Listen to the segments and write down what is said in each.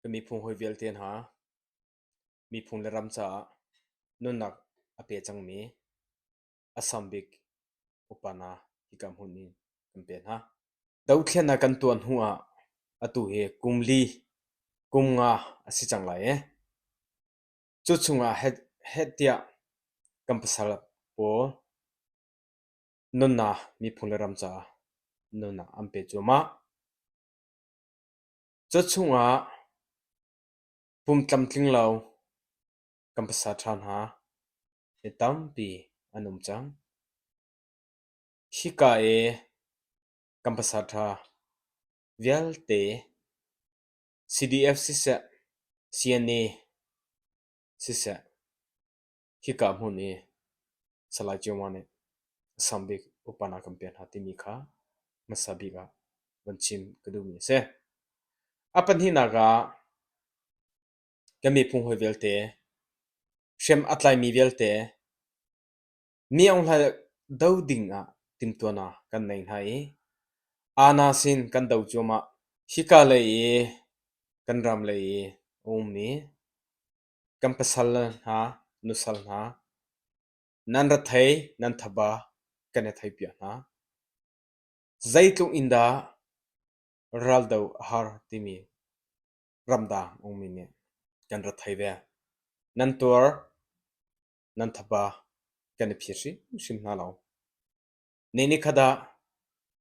Ka miphun hawi vialte hna, miphun le ram caah nunnak a pe cangmi Assam bik upa hna hika hmun in kan pe hna. Dothlennak kan tuah hnu ah atu hi kum li, kum nga a si cang lai i cu chungah heh tiah kan pasal pawl nunnak miphun le ram caah nunnak an pe cuahmah. Cu chungah pum tlamtling lo kan pasalṭha hna hi tampi an um cang. Hika i kan pasalṭha vialte CDF siseh, CNA siseh hika hmun i Salai Cioma nih a bik upa na kan pek hna timi kha hmasa bik ah van chim ka duhmi a si. A pahnihnak ah kan miphun hawi vialte, hriam a tlaimi vialte mi Aung Hlaing do ding ah timhtuahnak kan nei hna i aana sin kan do cuahmah. Hika lei i kan ram lei i a ummi kan pasal hna, nusal hna, nan ra thei, nan thaba kan i theipiak hna. Zeitluk in dah raldo a har timi ramdang ummi nih kan ra thei ve. Nan tuar, nan thaba kan i phir hrimhrim hna lo. Ni ni khat ah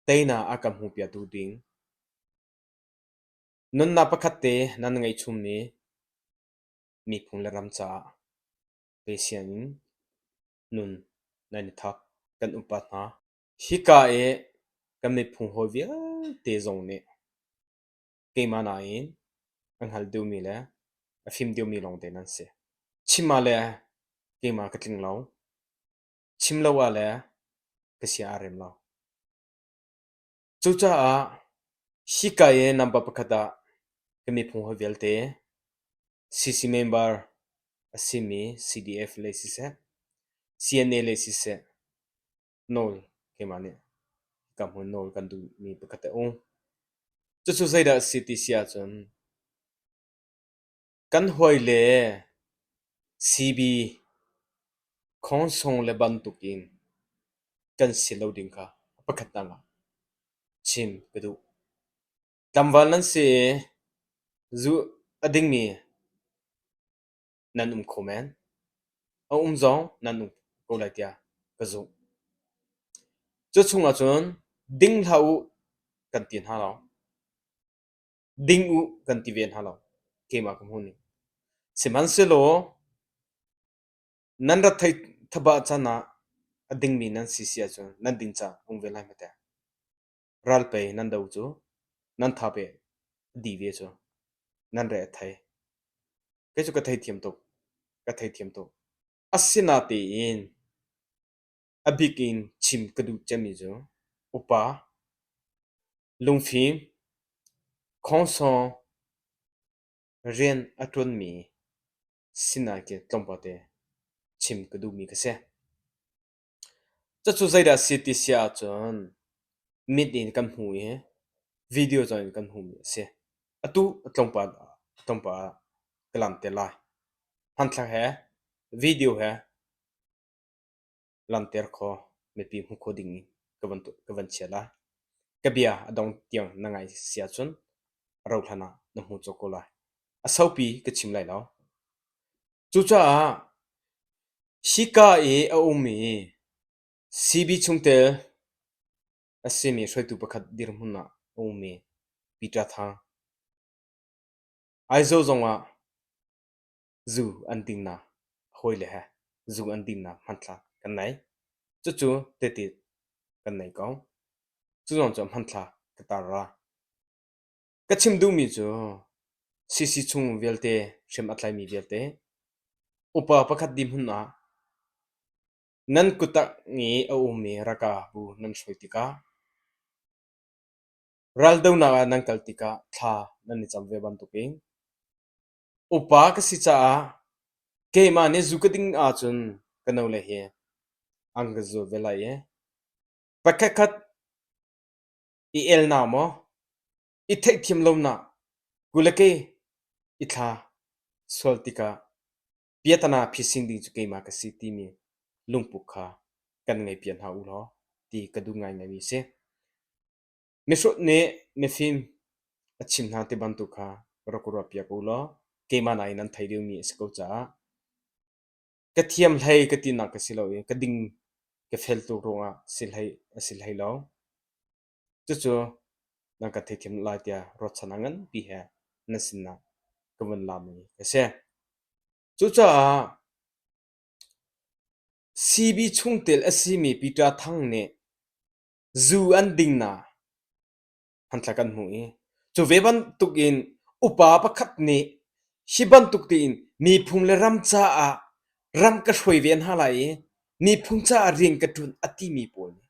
teinak a kan hmuhpiaktu ding nunnak pakhat te nan ngeih chungmi miphun le ram caah pe sian in nun nan i thap. Kan upat hna. Hika i kan miphun hawi vialte zong nih keimah nain a hngal deuhmi le a fim deuhmi lawngte nan si. Chim ah le keimah ka tling lo. Chim lo ah le ka sia aa rem lo. Cucaah hika i number pakhat ah ka miphun hawi vialte CC member a simi CDF lei siseh, CNA lei siseh nawl keimah nih hika hmun nawl kan duhmi pakhat a um. Cucu zeidah a si ti si ahcun kan hawile CB khawngsawng le bantukin kan si lo ding kha pakhatnak ah chim ka duh. Tlangval nan si i zu a dingmi nan um kho men. A um zong nan um ko lai tiah ka zumh. Cu chungah cun ding hlah u kan ti hna lo. Ding u kan ti ve hna lo. Keimah ka hmuh ning. Sihmanhsehlaw nan rat thei thabah can ah a dingmi nan si si ahcun nan din caan um ve lai hmete. Ral pei nan do cu nan tha pe a dih ve cu nan re a thei. Kei cu ka theithiam tuk. Ka theithiam tuk. Asinatein a bik in chim ka duh cemmi cu upa, lungfim, khawngsawng rian a ṭuanmi sinah khi tlawmpal te chim ka duhmi ka si. Cucu zeidah a si ti si ahcun mit in kan hmu i video zong in kan hmuhmi a si. Atu tlawmpal tlawmpal ah ka lam te lai. Hmanthlak he video he lamter kho mipi hmu kho ding in ka van ka van chia lai. Ka bia a dong tiang na ngai si ahcun a rauh hlan ah na hmu cawk ko lai. A saupi ka chim lai lo. Cucaah hika i a ummi CB chungtel a simi hruaitu pakhat dirhmun ah a ummi Peter Thang, Aizawl zongah zu an dinnak hawile he zu an dinnak hmanthlak kan nei. Cucu tehte kan nei ko. Cu zong cu hmanthlak ka tar ra. Ka chim duhmi cu CC chung vialte hriam a tlaimi vialte upa pakhat dihmun ah nan kuttang i a ummi ralkapbu nan hruai tikah raldohnak ah nan kal tikah thla nan i cam ve bantukin upa ka si caah keimah nih zu ka ding ahcun ka nole hi an ka zul ve lai i pakhatkhat i elnak maw, i theihthiam lonak, kule ke. I thla sual tikah piatana phising ding cu keimah ka si timi lungput kha kan ngei piak hna u law ti ka duh ngaingaimi a si. Mihrut nih mifim a chim hna ti bantuk kha rak ruah piak u law keimah nain nan thei deuhmi a si ko caah ka thiam hlei ka tinak ka si lo i ka ding ka fel tuk ruangah si hlei a si hlei lo. Cucu nan ka theithiam lai tiah ruahchannak nganpi he nan sinah ka vun lami ka si. Cucaah CB chungtel a simi Peter Thang nih zu an dingnak hmanthlak kan hmuh i cu ve bantukin upa pakhat nih hi bantuk tein miphun le ram caah ram ka hruai ve hna lai i miphun caah rian ka ṭuan a timi pawl nih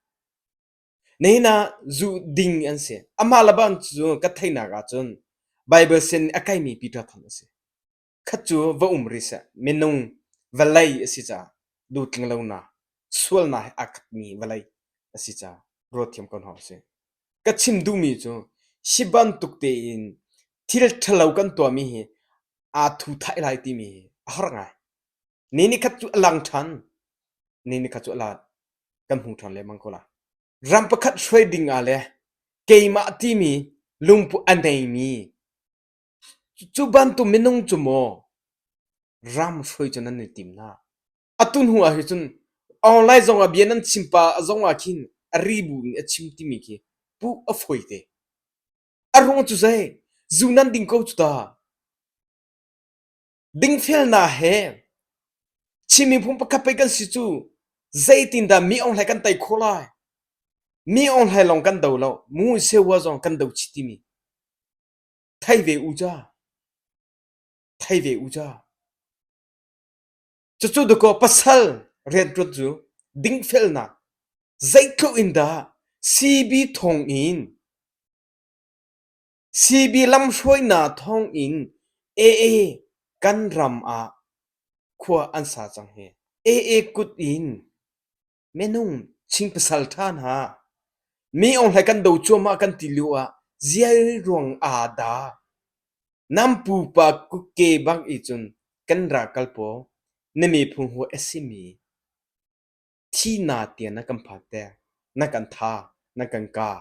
Nihin ah zu ding an si. Amah le bang cu ka theihnak ahcun Baibal sin a kaimi Peter Thang a si. Khat cu va um rih seh. Minung vawlei a si caah duhtling lonak, sualnak he aa khatmi vawlei a si caah ruat thiam ko hna usih. Ka chim duhmi cu hi bantuk tein thil ṭhalo kan tuahmi hi aa thu thai lai timi hi a har ngai. Ni nikhat cu a lang ṭhan. Ni nikhat cu a lat. Kan hmu ṭhan lengmang ko lai. Ram pakhat hruai ding ah le keimah timi lungput a neimi cu bantuk minung cu maw ram hruai cu nan i tim hna. Atu hnu ah hi cun online zong ah bia nan chim pa zong ah khin a ri bu in a chim timi khi puh a fawi te. A ruang cu zei? Zu nan ding ko cu ta. Dingfelnak he Chin miphun pakhat pei kan si cu zeitindah mi Aung Hlai kan tei khawh lai? Mi Aung Hlai lawng kan do lo, Mu Sewa zong kan do chih timi thei ve u ca. Thei ve u ca. Cucu dakaw pasal rianṭuan cu dingfelnak zeitluk in dah CB thawng in CB lamhruainak thawngin AA kan ram ah khua an sa cang hi. AA kut in minung Chin pasal ṭha hna mi Aung Hlai kan do cuahmah kan ti lio ah zial ruang ah dah nan pupa kutke bang i cun kan rak kal paw na miphun hawi a simi thihnak tiang na kan phakter, na kan tha, na kan ka.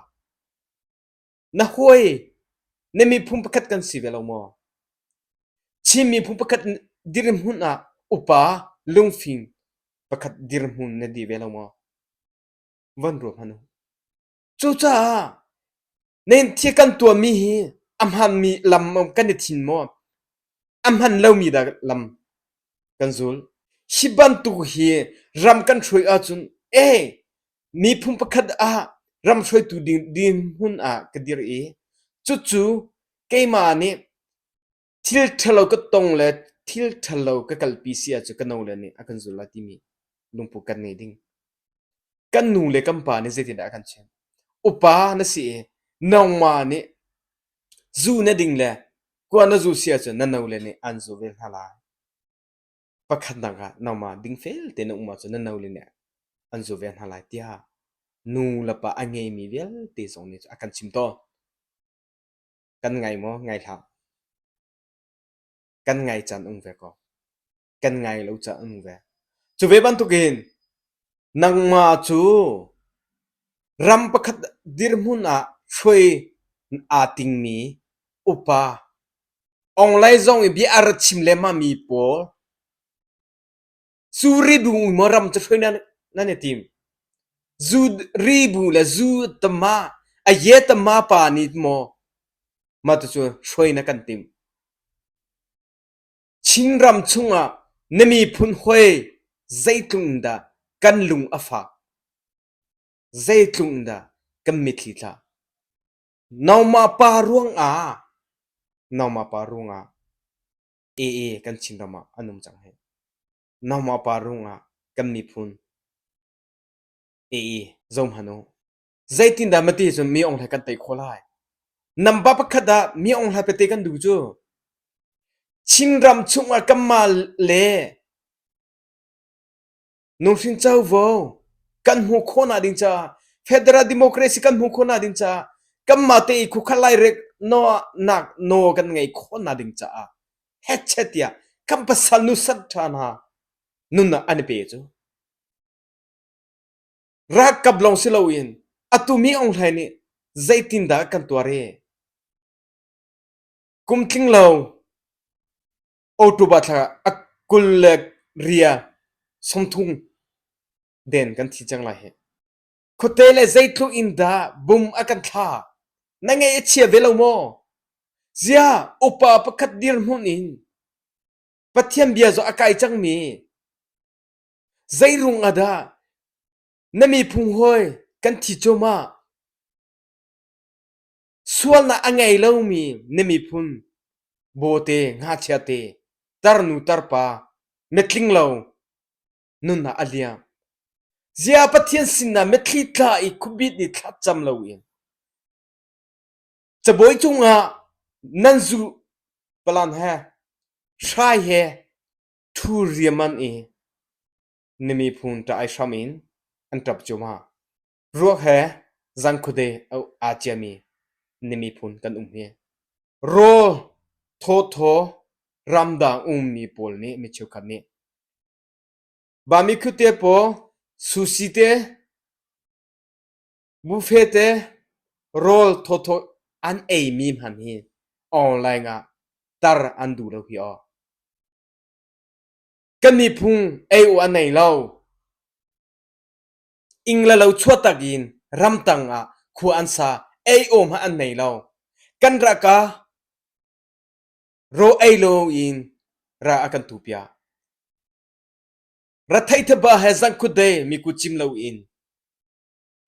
Na hawi na miphun pakhat kan si ve lo maw? Chin miphun pakhat dirhmun ah upa lungfim pakhat dirhmun na di ve lo maw? Van ruat hmanh u. Cucaah nan thil kan tuahmi hi a hmaanmi lam kan i thin maw? A hman lomi dah lam kan zul. Hi bantuk hi ram kan hruai ahcun ee miphun pakhat ah ram hruaitu ding dirhmun ah ka dir i cucu keimah nih thil ṭhalo ka tong le thil ṭhalo ka kalpi si ahcun ka nole nih a kan zul lai timi lungput kan ngei ding. Kan nu le kan pa nih zeitindah a kan chimh? Upa na si i nangmah nih zu na ding le kua na zu si ahcun na nole nih an zu ve hna lai. Pakhatnak ah nangmah dingfel tein na um ahcun na nole nih an zu ve hna lai tiah nu le pa a ngeimi vialte zong nih a kan chim tawn. Kan ngai maw? Ngai hlah. Kan ngai caan um ve ko. Kan ngai lo caan um ve. Cu ve bantukin nangmah cu ram pakhat dirhmun ah hruai aa tingmi upa Online zong i bia a ra chim lengmangmi pawl zu ribu maw ram cu hruai nan, nan i tim. Zu ribu le zu tama a ye tama pa nih maw mah tucu hruai na kan tim. Chinram chungah na miphun hoi zeitluk in dah kan lung a fak, zeitluk in dah kan mitthli tla. Nangmah pa ruangah nangmah pa ruangah AA kan Chinram ah an um cang hih. Nangmah pa ruangah kan miphun AA zohhmanh u. Zeitindah mati cun mi Aung Hlaing kan tei khawh lai? Number pakhat ah mi Aung Hlaing pete kan duh cu. Chinram chungah kanmah le Nuhrin covo kan hmuh khawhnak ding caah federal democracy kan hmuh khawhnak ding caah kanmah te i khuakhat lairek nak nawl kan ngeih khawhnak ding caah. Hetchet tiah kan pasal nu sat ṭha hna nunnak an i pe cu. Ralkap lawng si loin atu mi Aung Hlaing nih zeitindah kan tuar i kum tling lo October thla a 20 le ria 30 den kan thi cang lai hi. Khuate le zeitluk in dah bum a kan thlak? Na ngaih a chia ve lo maw? Ziah upa pakhat dirhmun in Pathian bia zong a kai cangmi zeirung ah dah na miphung hawi kan thi cuahmah? Sualnak a ngei lomi na miphun bawte, ngakchia te, tarnu tarpa, mitling lo nunnak a liam. Ziah Pathian sinah mitthli tla i khuabit nih thlacam loin cabuai cungah nan zu palan he hrai he ṭhu riaman i na miphun ṭah ai hram in an ṭap cuahmah. Ruak he zan khuade aa ciami na miphun kan um hi. Rawl thawthaw ramdang ummi pawl nih mi cheukhat nih Bamikhu te paw, sushi te, buffet te, rawl thawthaw an eimi hmanh hi online ah tar an duh lo hi aw. Kan miphung ei awk an nei lo. Ing le lo chuahtak in ramtang ah khua an sa, ei aw hmanh an nei lo. Kan raka raw ei lo in ra a kan tu piak. Rathei thaba he zangkhut dei mi kut cim lo in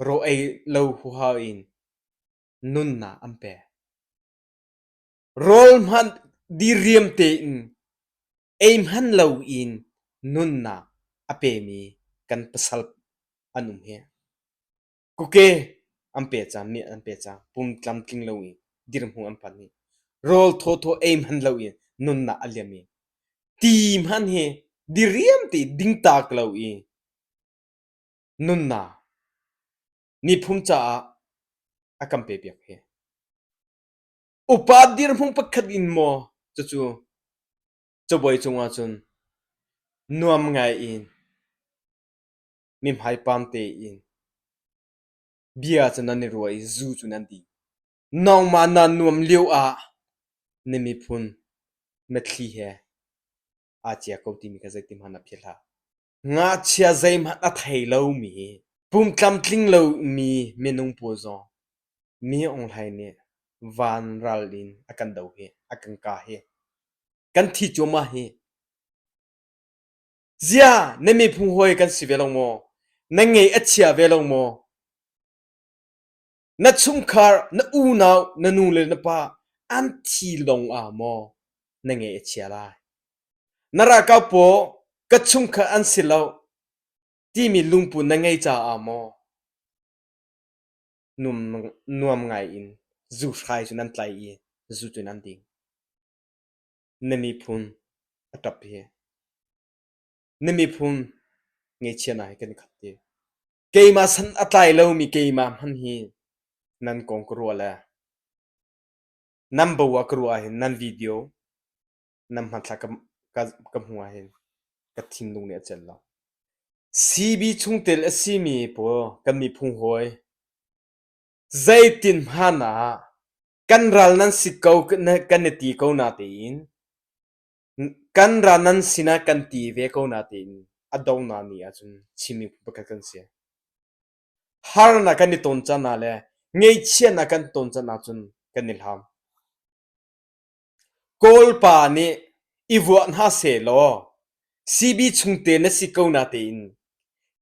raw ei lo huhao in nunnak an pek. Rawl hmanh diriam tein ei hman lo in nunnak a pemi kan pasal an um hi. Kuke an pe cang, mi an pe cang, pum tlamtling lo in dirhmun an phan i rawl thawthaw ei hman lo in nunnak a liam i ti hmanh hi diriam te dingtak lo i nunnak miphun caah a kan pe piak hi. Upa dirhmun pakhat in maw cucu cabuai cungah cun nuam ngai in mi hmaipam tein bia cu nan i ruah i zu cu nan ding. Nangmah naa nuam lio ah na miphun mitthli he aa cia ko timi kha zeitihmanh ah philh hlah. Ngakchia zeihmanh a thei lomi, pum tlamtling lomi minung pawl zong mi Aung Hlaing nih van ral in a kan doh hi, a kan kah hi, kan thi cuahmah hi. Ziah na miphun hawi kan si ve lo maw? Na ngei a chia ve lo maw? Na chungkhar, na unau, na nu le na pa an thi lawng ah maw na ngei a chia lai? Na ralkap pawl ka chungkhar an si lo timi lungput na ngei caah maw nuam ngai in zu hrai cu nan tlai i zu cu nan ding? Na miphun a ṭap hi na miphun ngeichia hi kan i khat ti. Keimah san a tlai lomi keimah hmanh hi nan kong ka ruah le nan bo ah ka ruah ahhin nan video nan hmanthlak ka, ka, ka hmuh ahhin ka thinlung nih a celh lo. CB chungtel a simi pawl kan miphung hawi zeitin hmanh ah kan ral nan si ko kan i ti ko natein kan ral nan sinah kan ti ve ko natein a donak ni ahcun Chin miphun pakhat kan si. Harnak kan i ton caan ah le ngaihchiatnak kan ton caan ahcun kan i hlam. Kawlpa nih i vuah hna sehlaw CB chungte na si ko natein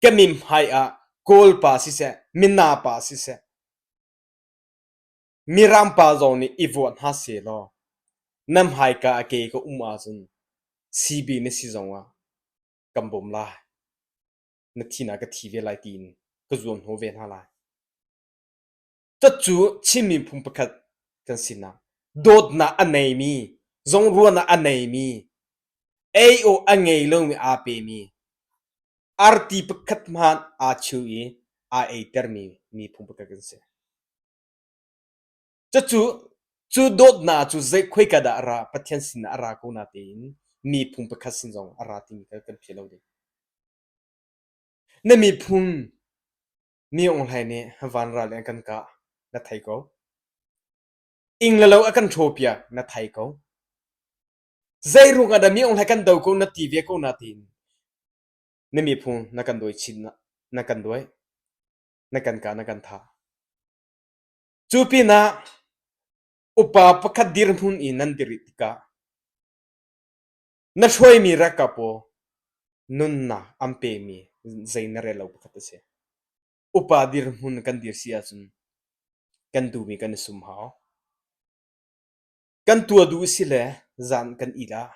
ka min hmai ah Kawlpa siseh, Mina pa siseh, Mirang pa zong nih i vuah hna sehlaw na hmaika a ke ka um ahcun CB na si zongah kan bawm lai. Na thi na ka thi ve lai tiin ka zuam hnawh ve hna lai. Cucu Chin miphun pakhat kan sinak dawtnak a neimi, zongruahnak a neimi, ei awk a ngei lomi aa pemi, arti pakhat hmanh aa cheu i aa eitermi miphun pakhat kan si. Cucu. Cu dawtnak cu zei khoika dah a ra? Pathian sinah a ra ko natein miphun pakhat sin zong a ra timi kha kan philh lo ding. Na miphun mi Aung Hlaing nih vanral in an kan kah, na thei ko. Ing le lo a kan hrawhpiak, na thei ko. Zei ruangah dah mi Aung Hlaing kan do ko na ti ve ko natein na miphun na kan dawi chin na kan dawi, na kan kah na kan thah. Cu pinah upa pakhat dirhmun i nan dir tikah na hruaimi ralkap pawl nunnak an pemi zei na rel lo pakhat a si. Upa dirhmun kan dir si ahcun kan duhmi kan i sum hau. Kan tuah duh si le zan kan it ah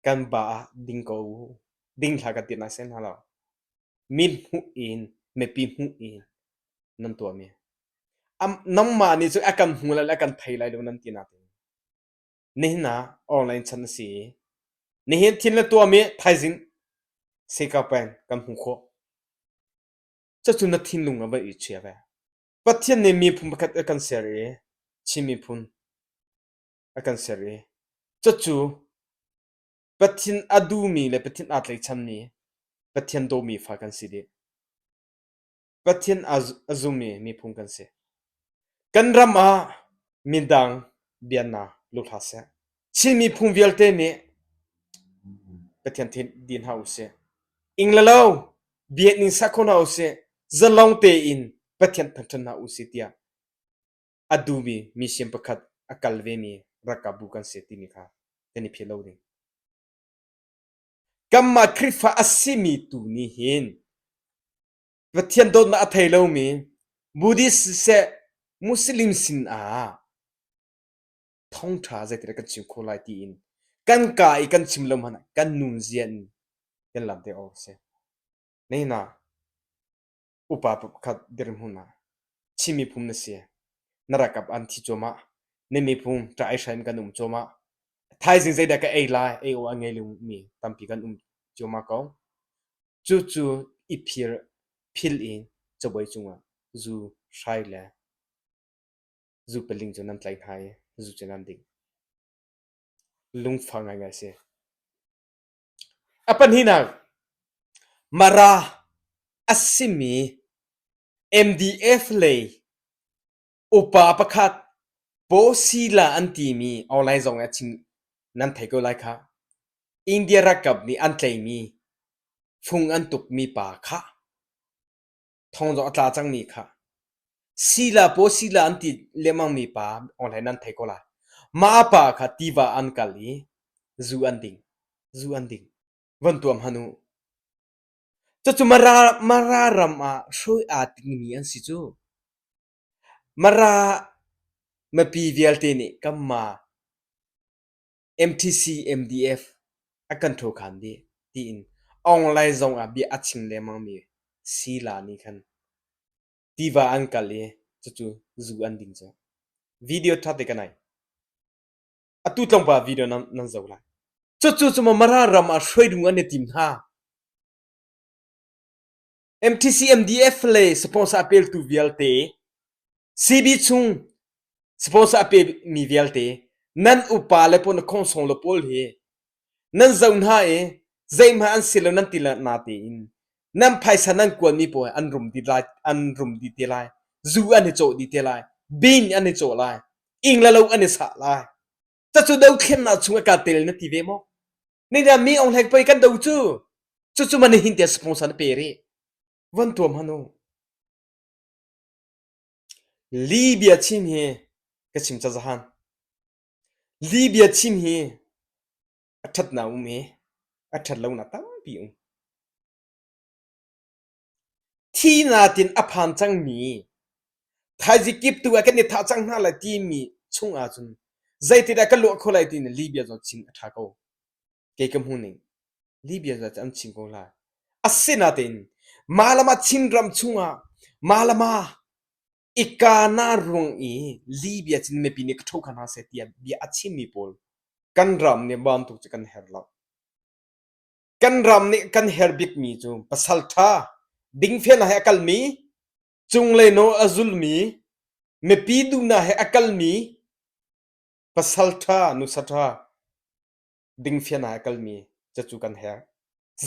kan ba ah ding ko ding hlah kan ti hna seh hna lo. Mi hmuh in mipi hmuh in nan tuahmi. Nangmah nih cun a kan hmu lai le a kan thei lai lo nan ti nain nihin ah online chan a si i nihin thil na tuahmi thaizing seka peng kan hmuh khawh. Cucu na thinlung ah va i chia ve. Pathian nih miphun pakhat a kan ser i Chin miphun a kan ser i cucu Pathian a duhmi le Pathian aa tlaichanmi Pathian dawmi fa kan si dih. Pathian a zummi miphun kan si. Kan ram ah midang biana lut hlah seh. Chin miphun vialte nih Pathian thin din hna usih. Ing le lo biakinn sak kho hna usih. Zalong tein Pathian thangṭhat hna usih tiah a duhmi mission pakhat a kal vemi ralkapbu kan si timi kha kan i philh lo ding. Kanmah Khrihfa a simi tu nih hin Pathian dawtnak a thei lomi Buddhist siseh Muslim sinah thawngṭha zeitindah kan chim khawh lai tiin kan kaa i kan chim lo hmanh ah kan nunzia in kan langhter awk a si. Nihin ah upa pakhat dirhmun ah Chin miphun na si. Na ralkap an thi cuahmah. Na miphun ṭah i hraim kan um cuahmah. Thaizing zeidah ka ei lai, ei awk a ngei lomi tampi kan um cuahmah ko. Cucu i phir phil in cabuai cungah zu hrai le zu paling cu nan tlaih hna i zu cu nan ding. Lungfak ngaingai a si. A pahnihnak, Mara a simi MDF lei upa pakhat Paw-Sila an timi online zong ah chim nan thei ko lai khah. India ralkap nih an tlaihmi fung an tukmi pa kha thong zong a tla cangmi kha sila paw sila an ti lengmangmi pa online nan thei ko lai. Mah pa kha tiva an kal i zu an ding. Zu an ding. Von tuam han u. Cucu Mara, Mara ram ah hruai aa tingmi an si cu. Mara mipi vialte nih kanmah MTC MDF a kan ṭhokhan dih tiin online zong ah bia a chim lengmangmi Sila nih khan tiva an kal i cucu zu an ding cu. Video ṭha te ka nei. Atu tlawmpal video nan, nan zoh lai. Cucu cu Mara ram ah hruai ding an i tim hna. MTC MDF le sponsor a peltu vialte CB chung sponsor a pemi vialte nan upa le pawl na khongsong le pawl hi nan zoh hna i zeihmanh an si lo nan ti le na tein nan phaisa nan kuanmi pawl an rum dih lai an rum dih te lai zu an i cawh dih te lai bin an i cawh lai ing le lo an i sah lai Cucu dothlennak chung a ka tel na ti ve maw? Ningah mi ong hlek pei kan do cu. Cucu man hin te sponsor na pe rih. Von tuam hanu. Libya chim hi ka chim ca zahan. Libya chim hi a ṭhatnak um i a ṭhat lonak tampi um. Thi natin a phan cangmi thaizing kip tu ah kan i thah cang hna lai timi chung ahcun zeitindah ka luah khawh lai tiin Libya zong chim a ṭha ko. Kei ka hmu ning. Libya zong an chim ko lai. Asinain mah lam ah Chinram chungah mah lam ah ika na ruang i Libya cun mipi nih ka ṭho kha hna seh tiah bia a chimmi pawl kan ram nih bantuk cu kan herh lo. Kan ram nih kan herh bikmi cu pasal ṭha, dingfelnak he a kalmi, cunglei nawl a zulmi, mipi duhnak he a kalmi. Pasal ṭha, nusa ṭha, dingfian ah a kalmi cacu kan herh.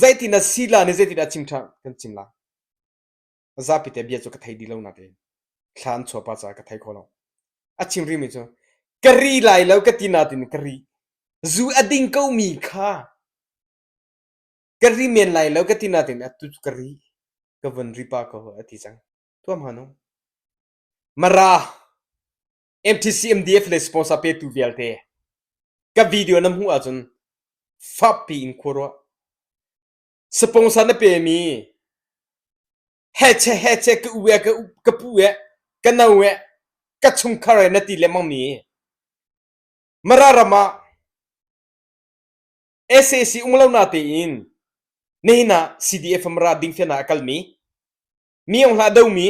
Zeitin a si la nih zeitin a chim ṭha kan chim la. Zapi te bia cu ka thei dih lo natein thla an chuah pa caah ka thei kho lo. A chim rihmi cu ka ri lai lo ka ti natin ka ri. Zu a ding ko mi kha ka ri men lai lo ka ti natin atu cu ka ri. Ka vun ri pa ko a ti cang. Tuam hanu. Mara MTC MDF le sponsor petu vialte ka video na hmuh ahcun fakpi in khua ruah. Sponsor na pemi heche heche ka u e ka ka pu e ka no e ka chungkhar e na ti lengmang mi Mara ram ah SAC um lo na tein nihin ah CDF Mara dingfian ah a kalmi mi Aung Hla domi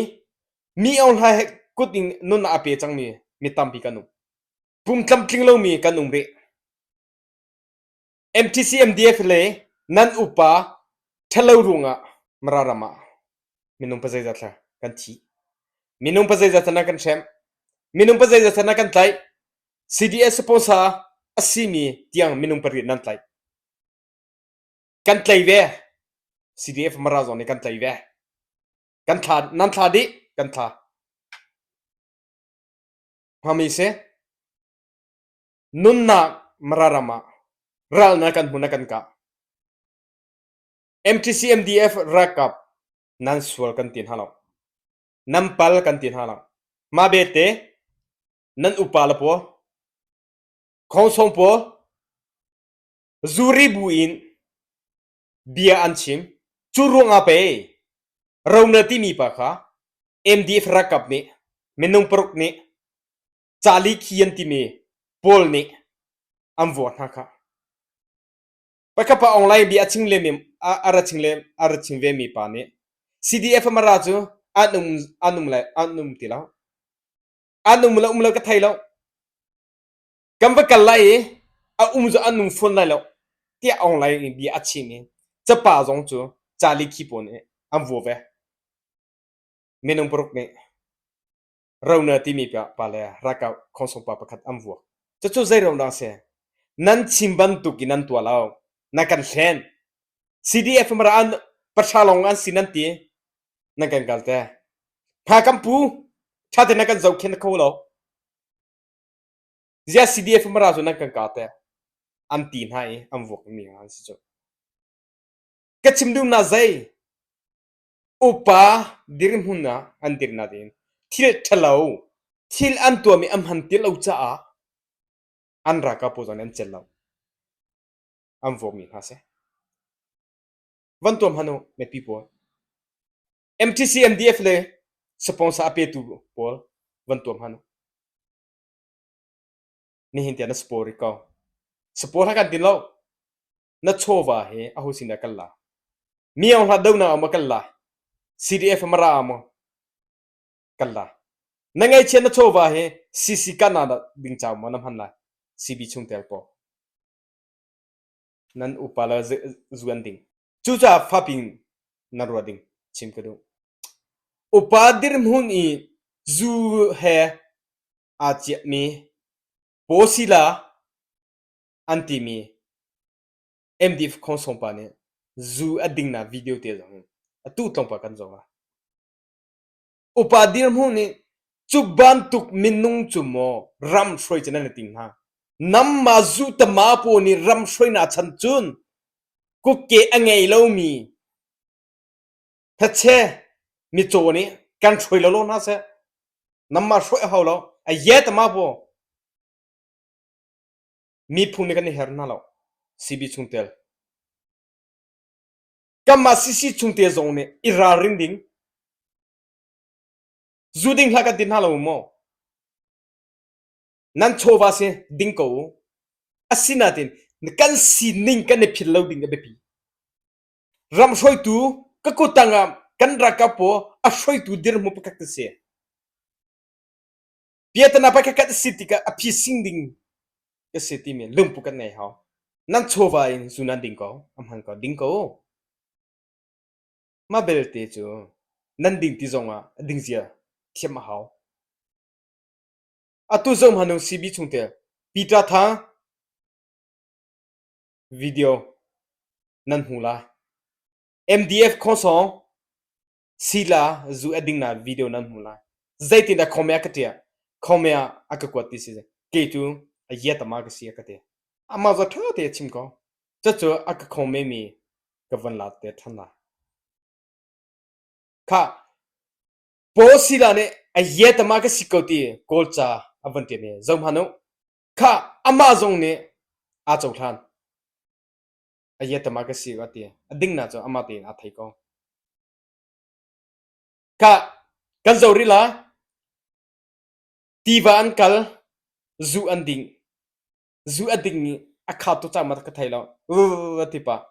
mi Aung Hla he kut in nun a pe cangmi mi tampi kan um. Pum tlamtling lomi kan um rih. MTC MDF le nan upa ṭhalo ruangah Mara ram ah minung pazeizat thla kan thi. Minung pazeizat thla kan hrem. Minung pazeizat thla kan tlaih. CDS sponsor a simi tiang minung pariat nan tlaih. Kan tlai ve. CDF Mara zong nih kan tlai ve. Kan thla nan thla dih kan thla. Hmami si. Nunnak Mara ram ah ral na kan hmun a kan kah. MTC MDF ralkap nan sual kan ti hna lo. Nan pal kan ti hna lo. Mah bete nan upa le pawl khongsong pawl zuri bu in bia an chim. Cu ruangah pei Rona timi pa kha MDF ralkap nih minung paruk nih Cali khi an timi pawl nih an vuak hna kha. Pakhat pa online bia a chim le a ra chim le a ra chim ve mi pa nih CDF Mara cu an um an um lai an um ti lo. An um lo um lo ka thei lo. Kan va kal lai i a um cu an um fawn lai lo tiah online in bia a chim i capa zong cu cali khi pawl nih an vua ve. Minung paruk nih Rona timi pa le ralkap khongsong pa pakhat an vuak. Cucu zei ro dah a si? Nan chim bantuk in nan tuah lo. Na kan hlen. CDF mara an pahra lawng an si nan ti. Nan kan kal te. Hna kan pu. Tha te na kan zohkhen kho lo. Zia CDF mara cu nan kan ka te. An ti hna i an vuak mi an si cu. Ka chim duh na zei? Upa dirhmun ah an dir nain thil ṭhalo thil an tuahmi a hman ti lo caah an ralkap pawl zong nih an celh lo. An vuakmi hna si. Van tuam hmanh u mipi pawl. MTC MDF le sponsor a petu pawl van tuam hmanh u. Nihin tiah na spor rih ko. Spor ha kan tin lo. Na chawva hi aho sin dah kal la? Mi Aung Hla donak ah maw kal la? CDF Mara ah maw kal la? Na ngaihchia na chawva hi CC kana dah ding cau maw na hman lai? CB chungtel pawl. Nan upa le zuan ding. Cucaah faping na ruah ding chim ka duh. Upa dirhmun i zu he aa ciahmi pawsila an timi MDF Khongsong pa nih zu a dingnak video te zong in atu tlawmpal kan zoh ah upa dirhmun nih cu bantuk minung cu maw ram hruai cu nan i ting hnga namma zu tama paw nih ram hruainak chan cun kukke a ngei lomi Thache micaw nih kan hruai lo lo hna seh namma hruai a hau lo a ye tama paw Miphun nih kan i her hna lo. CB chungtel. Kanmah CC chungtel zong nih i ralring ding. Zu ding hlah kan ti hna lo maw? Nan chawva si ding ko u. Asinain kan sining kan i philh lo ding a biapi. Ram hruaitu ka kutang ah kan ralkap pawl a hruaitu dirhmun pakhat ka si. Piatana pakhat khat a si tikah a phi sing ding ka si timi lungput kan ngei hau. Nan chawva in zu nan ding ko, a hman ko, ding ko. Mah belte cu nan ding ti zongah a ding zia thiam a hau. Atu zong hmanh CB chungtel. Peter Thang video nan hmu lai. MDF khawsawng sila zu a ding na video nan hmu lai. Zeitin dah khawmia ka tia khawmia a ka kuat ti si kei cu a ye tama ka si a ka ti. Amah za tha te a chim ko. Cucu a ka khawme mi ka van la te than lai. Kha Paul sila nih a ye tama ka si ko ti Kawlca a van ṭian i zoh hmanh u. Kha amah zong nih aa cohlan. A ye tama ka si a ti. A ding na cu amah tein aa thei ko. Kha kan zoh rih la. Tiva an kal, zu an ding. Zu a ding i a kha tu cang ma ka thei lo. A ti pah.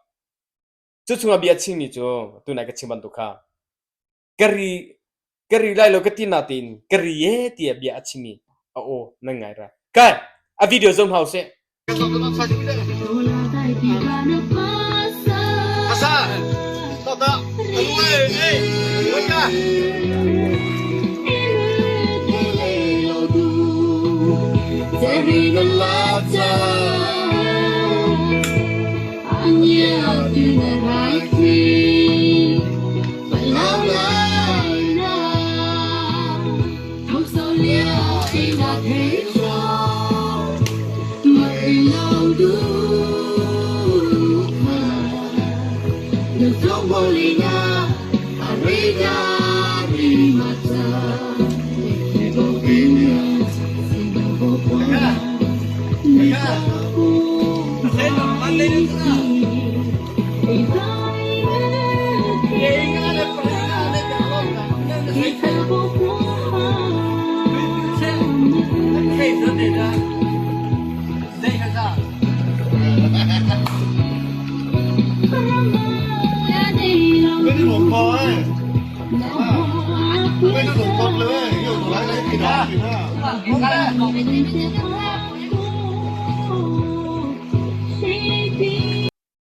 Cu chungah bia chimmi cu tunai ka chim bantuk kha ka ri ka ri lai lo ka ti natein ka ri e tiah bia a chimmi a aw nan ngai ra. Kai a video zoh hna usih.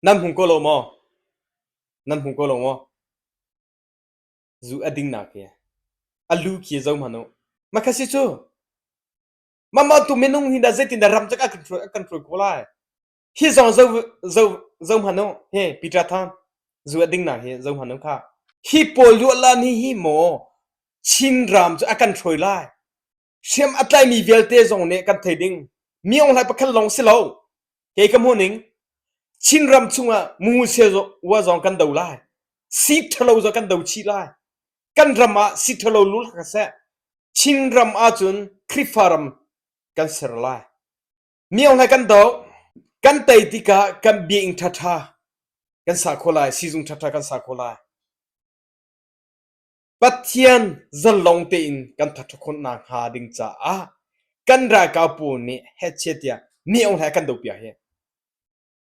Nan hmu ko lo maw? Nan hmu ko lo maw? Zu a ding nak hi. A lu khi zo hmanh u. Mah si cu. Mah tu minung hi dah zeitin dah ram cak a kan hruai a kan hruai ko lai. Hi zong zo zo zo hmanh u. Hi Peter Thang zu a ding nak hi zo hmanh u kha. Hi pawl luah ni hi maw Chin ram cu a kan hruai lai. Hriam a tlaimi vialte zong nih kan thei ding. Mi Aung Hlaing pakhat lawng si lo. Kei ka hmuh ning Chinram chungah mu wa zong kan do lai. Si ṭhalo zong kan do chih lai. Kan ram ah si ṭhalo lul hlah seh. Chinram ahcun Khrihfa ram kan ser lai. Mi Aung Hlaing kan do. Kan tei tikah kan biakinn ṭhaṭha kan sa kho lai. Sizung ṭhaṭha kan sa kho lai. Pathian zalong tein kan thathawknak hnga ding caah kan ralkap pawl nih hechet tiah Mi Aung Hlaing kan dopiak hi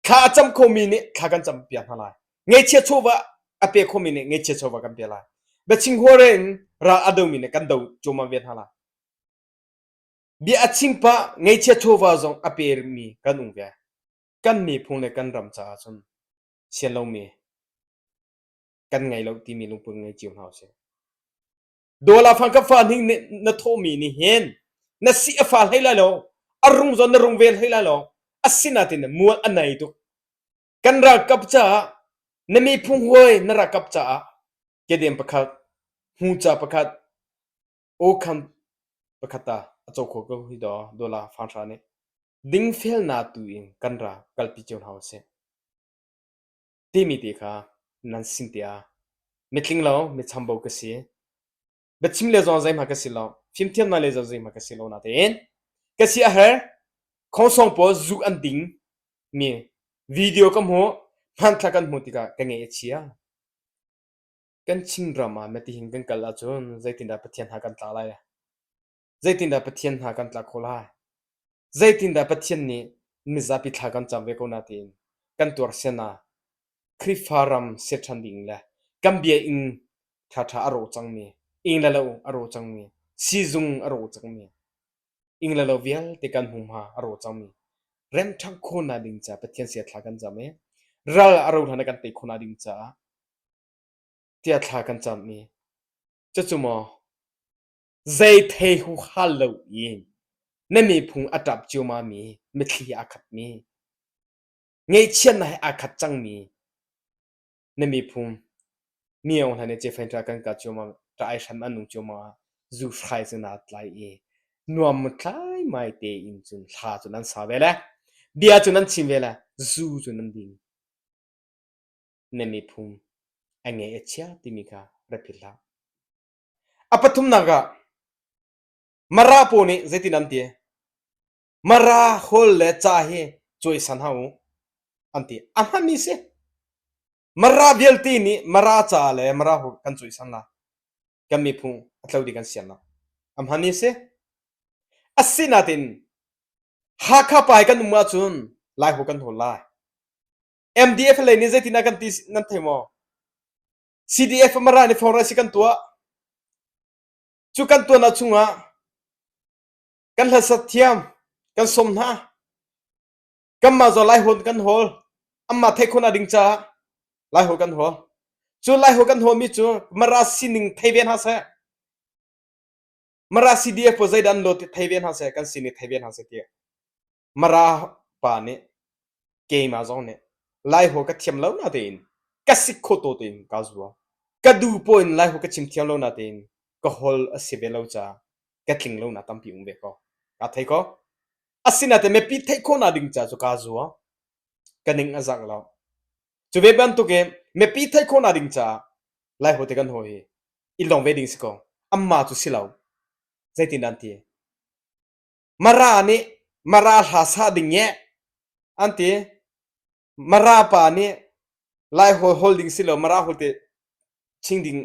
thla a cam khomi nih thla kan campiak hna lai. Ngaihchia chawva a pe khomi nih ngaihchia chawva kan pe lai. Biaching huare in ral a domi nih kan do cuahmah ve hna lai. Bia a chim pah ngaihchia chawva zong a pemi kan um ve. Kan miphun le kan ram caah cun sian lomi kan ngei lo timi lungput ngei cio hna usih. Dawla fang ka fa ning na thawhmi nih hin na si a fa hlei lai lo a rung zawn na rung vel hlei lai lo asinain mual a nei tuk kan ralkap caah na miphung huai na ralkap caah kedem pakhat hmuca pakhat awkham pakhat ta a co kho ko hi do dola fang hra nih dingfelna tu in kan ra kalpi cio hna usih timi te kha nan sin tiah mitling lo mi chambo ka si biachim le zong zeihmah ka si lo fimthiamnak le zong zeihmah ka si lo natein ka si a her khongsong pawl zu an ding mi video ka hmuh hmanthlak kan hmuh tikah ka ngeih a chia kan Chin ram ah matihin kan kal ahcun zeitindah Pathian hna kan tla lai Zeitindah Pathian hna kan tlak khawh lai? Zeitindah Pathian nih mizapi thla kan cam ve ko na tiin kan tuar sian ah Khrihfa ram ser ṭhan ding le kan bia inn ṭhaṭha a rawh cangmi, inn le lo a rawh cangmi, siizung a rawh cangmi, inn le lo vialte kan hmunhma a rawh cangmi remṭhan khawhnak ding caah Pathian sia thla kan cam i ral a ro hlan ah kan tei khawhnak ding caah tiah thla kan cam i cucu maw Zei thei huhal loin. Na miphung a ṭap ciammam-mi, mitthli he aa khatmi, ngaihchiatnak he aa khat cangmi na miphun mi aung hlan i cefain ṭa kan kah ciammam, ṭa ai hram an nung ciammam ah zu hrai cu naa tlai i nuam tlaimai tein cun hla cu nan sa ve le bia cu nan chim ve le zu cu nan ding. Na miphun a ngeih a chia timi kha rak philh hlah. A pathumnak ah Mara pawl nih zeitin an ti? Mara hawl le ca hi cawisan hau u an ti. A hmanmi si. Mara vialte nih Mara ca le Mara hawl kan cawisan lai. Kan miphun a tlo ding kan sian lo. A hmanmi si. Asinain Hakha pa hi kan um ahcun Lai hawl kan hawl lai. MDF lei nih zeitin ah kan ti nan thei maw? CDF Mara nih forest kan tuah. Cu kan tuanah chungah kan hlasak thiam, kan sawm hna. Kanmah zaw Laihawl kan hawl. Anmah theih khawhnak ding caah Laihawl kan hawl. Cu Laihawl kan hawlmi cu Mara sining thei ve hna seh. Mara CDF pawl zeidah an lawt ti thei ve hna seh, kan sining thei ve hna seh tiah Mara pa nih keimah zong nih Laihawl ka thiam lo natein ka sik khawh taw tein kaa zuam. Ka duh paoh in Laihawl ka chim thiam lo natein ka holh a si ve lo caah ka tling lo nak tampi um ve ko. Kaa thei ko. Asinain mipi theih khawhnak ding ca cu kaa zuam. Ka ning a zak lo. Cu ve bantuk in mipi theih khawhnak ding caah Laihawl te kan hawi hi i lawng ve ding si ko. Amma cu si lo. Zeitin dah an ti? Mara nih Mara hla sa ding eh an ti. Mara pa nih Laihawl hawl ding si lo Mara hawl te chim ding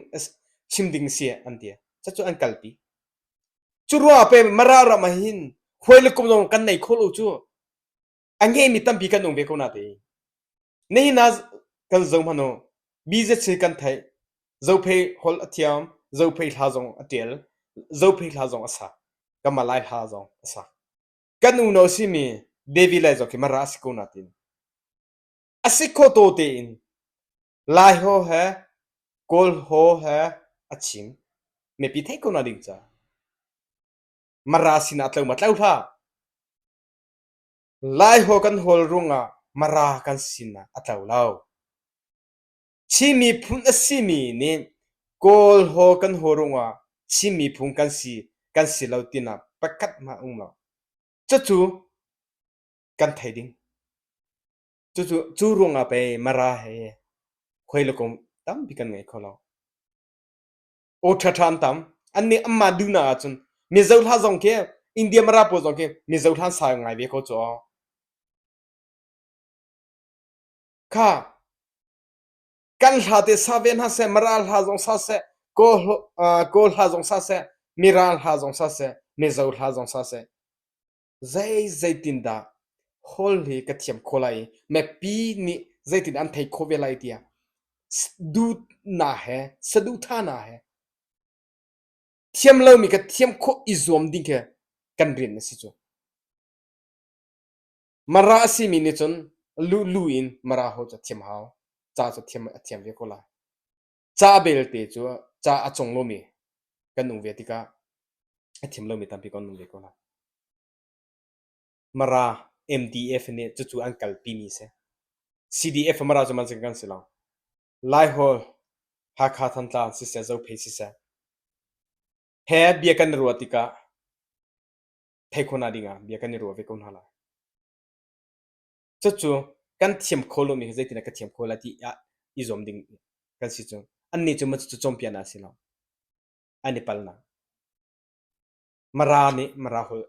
chim ding si an ti. Cucu an kalpi. Cu ruangah pe Mara ram ah hin huai le kum zong kan nei kho lo cu. A ngeimi tampi kan um ve ko na te. Nihin ah kan zo hmanh u. BZC kan theih. Zophei holh a thiam, Zophei hla zong a ṭial, Zophei hla zong a sak. Kanmah Lai hla zong a sak. Kan unau simi David Lai zong khi Mara a si ko natin a si kho taw tein Lai haw he Kawl haw he a chim. Mipi theih ko na ding ca. Mara sinah tlo ma tlo hlah. Lai haw kan hawl ruangah Mara kan sinah a tlo lo. Chin miphun a simi nih Kawl haw kan haw ruangah Chin miphun kan si kan si lo tinak pakhat hmanh a um lo. Cucu kan thei ding. Cucu cu ruangah pei Mara he hawi le kom tampi kan ngei kho lo. Aw ṭhaṭha an tam. Annih anmah duhnak ahcun Mizo hla zong khi India Mara pawl zong khi Mizo hla an sa ngai ve ko cu. Kha kan hla te sa ve hna seh, Mara hla zong sa seh, Kawl, uh, Kawl hla zong sa seh, Mirang hla zong sa seh, Mizo hla zong sa seh. Zei zeitin dah hawl hi ka thiam kho lai i mipi nih zeitin an thei kho ve lai tiah duhnak he saduhthahnak he thiam lomi ka thiam khawh i zuam ding khi kan rian a si cu. Mara a simi nih cun luhlu in Mara hawl cu a thiam hau. Ca cu thiam a thiam ve ko lai. Ca belte cu ca a cong lomi kan um ve tikah a thiam lomi tampi kan um ve ko lai. Mara MDF nih cucu an kalpimi si. CDF Mara cu man kan si lo. Laihawl Hakha Thantlang siseh Zophei siseh he bia kan i ruah tikah thei khawh nak ding ah bia kan i ruah ve ko hna lai. Cucu kan thiam kho lomi hi zeitin ka thiam kho lai ti ah i zuam ding kan si cu. Annih cu maw cucu cawnpiaknak a si lo. An i palnak. Mara nih Mara holh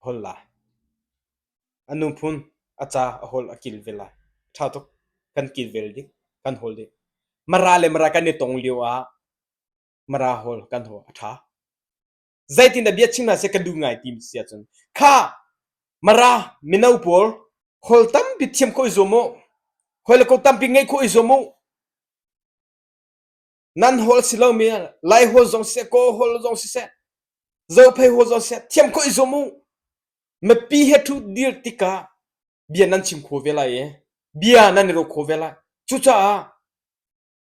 holh lai. A nuphun a ca a holh a kilvel lai. Ṭha tuk. Kan kilvel ding. Kan hawl ding. Mara le Mara kan i tong lio ah Mara hawl kan hawl a ṭha. Zeitindah bia chim hna seh ka duh ngai ti si ahcun kha Mara mino pawl holh tampi thiam khawh i zuam u. Hawi le ko tampi ngeih khawh i zuam u. Nan holh si lomi Lai holh zong siseh, Kawl holh zong siseh, Zophei holh zong siseh thiam khawh i zuam u. Mipi he ṭhu dir tikah bia nan chim kho ve lai i bia nan i ruah kho ve lai. Cucaah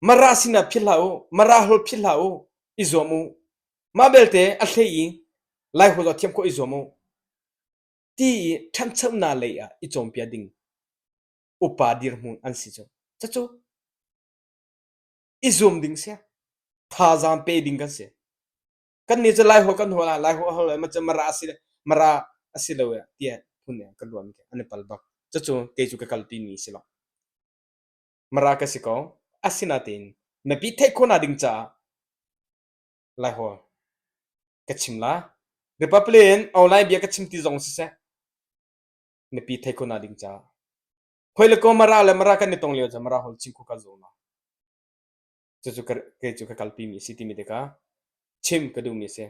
Mara sinah philh hlah u, Mara holh philh hlah u, i zuam u. Mah belte a hlei i. Laiholh ah thiam khawh i zuam u ti i ṭhanchonak lei ah i cawnpiak ding upa dirhmun an si cu. Cucu i zuam ding si. Thazaang pe ding kan si. Kannih cu Laiholh kan hawl ah Laiholh holh le Mara a si Mara a si lo tiah phun kan ruah mi an i pal bak. Cucu kei cu ka kalpi mi si lo. Mara ka si ko. Asinain mipi theih khawhnak ding caah Laiholh ka chim la. Republic in online bia ka chim ti zong siseh mipi theih khawhnak ding caah. Hoi le ko Mara le Mara kan i tong lio cu Mara holh chim khawh ka zuam lo. Cucu kei cu ka kalpi mi a si timi tikah chim ka duhmi a si.